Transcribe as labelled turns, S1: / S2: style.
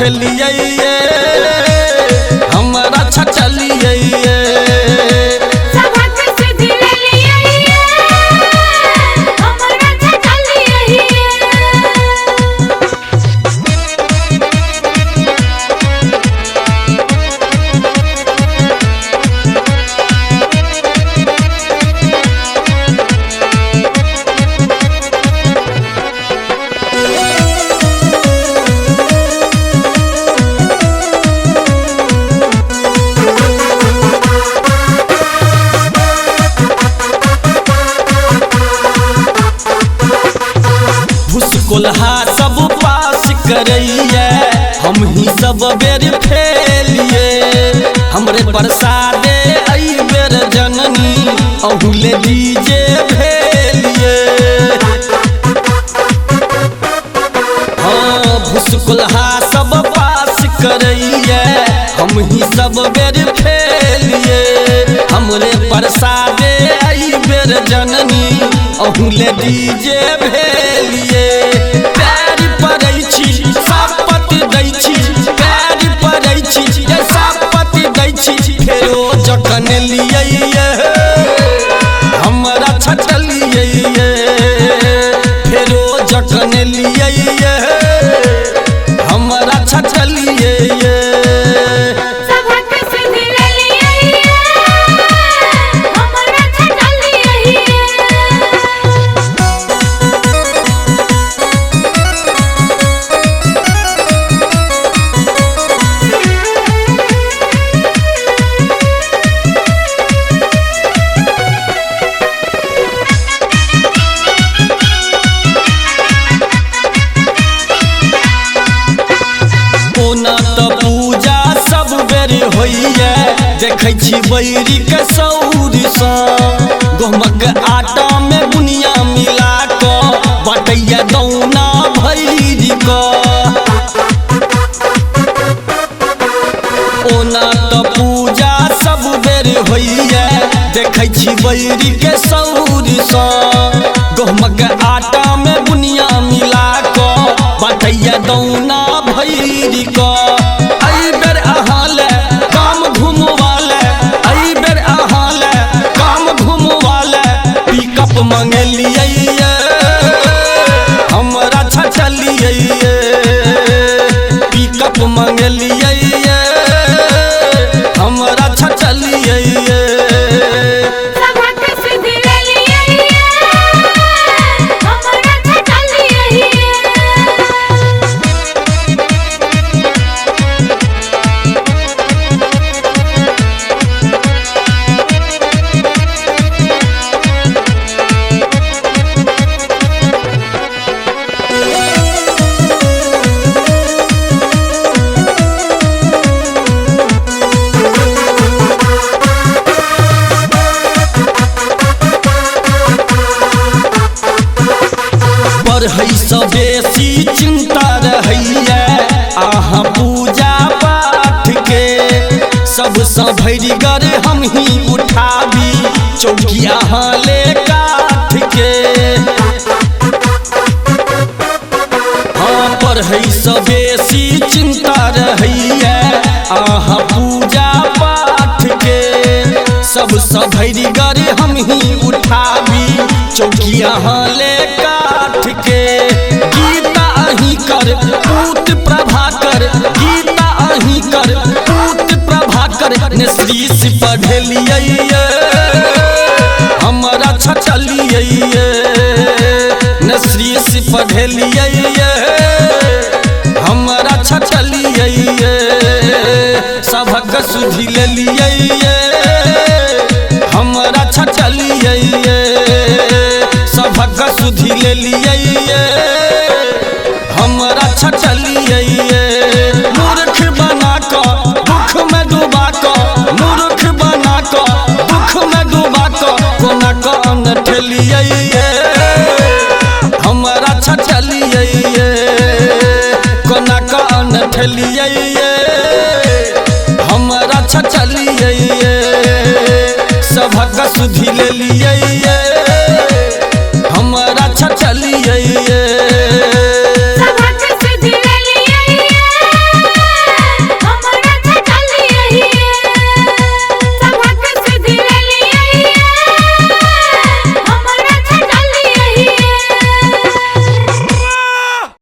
S1: पढ़लियै, हमरा छटलियै।
S2: सभक सुधि लेलियै, हमरा छटलियै।
S1: भुसकोलहा सब पास करैया, हम ही सब बेर फेलिए। हमरे प्रसादे अई बेर जननी अहुले डीजे भेलिए। हाँ भुसकोलहा सब पास करैया, हम ही सब बेर फेलिए। हमरे प्रसादे अई बेर जननी अहुले डीजे भेलिए। पैर पड़ै छी सापत दै छी, पैर पड़ै छी ये सापत दै छी, फेरो जखन लियै हमरा छटलियै। फेरो जखन लियै हमरा छटलियै।
S2: सभक सुधि लेलियै, हमरा छटलियै।
S1: ओना तऽ पूजा सब बेर होइए, देखै छी बैरी के सौरसँ। गहुमक आटा में बुनिया मिला कऽ बाटैया दौना भैरी कऽ। ओना तऽ पूजा सब बेर होइए, देखै छी बैरी के सौरसँ। गहुमक आटा में बुनिया मिला कऽ बाटैया दौना भैरी कऽ। अइ बेर अहाँ ले काम घुमवा ले, अइ बेर अहाँ ले काम घुमवा ले, पिकअप मंगेलियै हमरा छटलियै। पिकअप मंगेलियै हमरा छटलियै।
S2: सभक सुधि लेलियै, हमरा छटलियै।
S1: पढ़ैसँ बेसी चिंता रहैया अहाँ पूजा पाठ के। सबसँ भरिगर हम ही उठाबी चौकी अहाँ ले काठ के। हाँ पढ़ैसँ बेसी चिंता रहैया अहाँ पूजा पाठ के। सबसँ भरिगर हम ही उठाबी चौकी अहाँ ले काठ के। गीता अहीं कर पूत प्रभाकर, गीता अहीं कर पूत प्रभाकर, ने श्री से पढ़लियै हमरा छटलियै। ने श्री से पढ़लियै हमरा छटलियै। सभक सुधि लेलियै हमरा छटलियै। सभक सुधि लेलियै हमरा छटलियै। मूर्ख बना कऽ दुख में डुबा कऽ, मूर्ख बना कऽ दुख में डुबा कऽ, कोना कऽ अनठेलियै हमरा छटलियै। कोना कऽ अनठेलियै हमरा छटलियै। सभक सुधि लेलियै।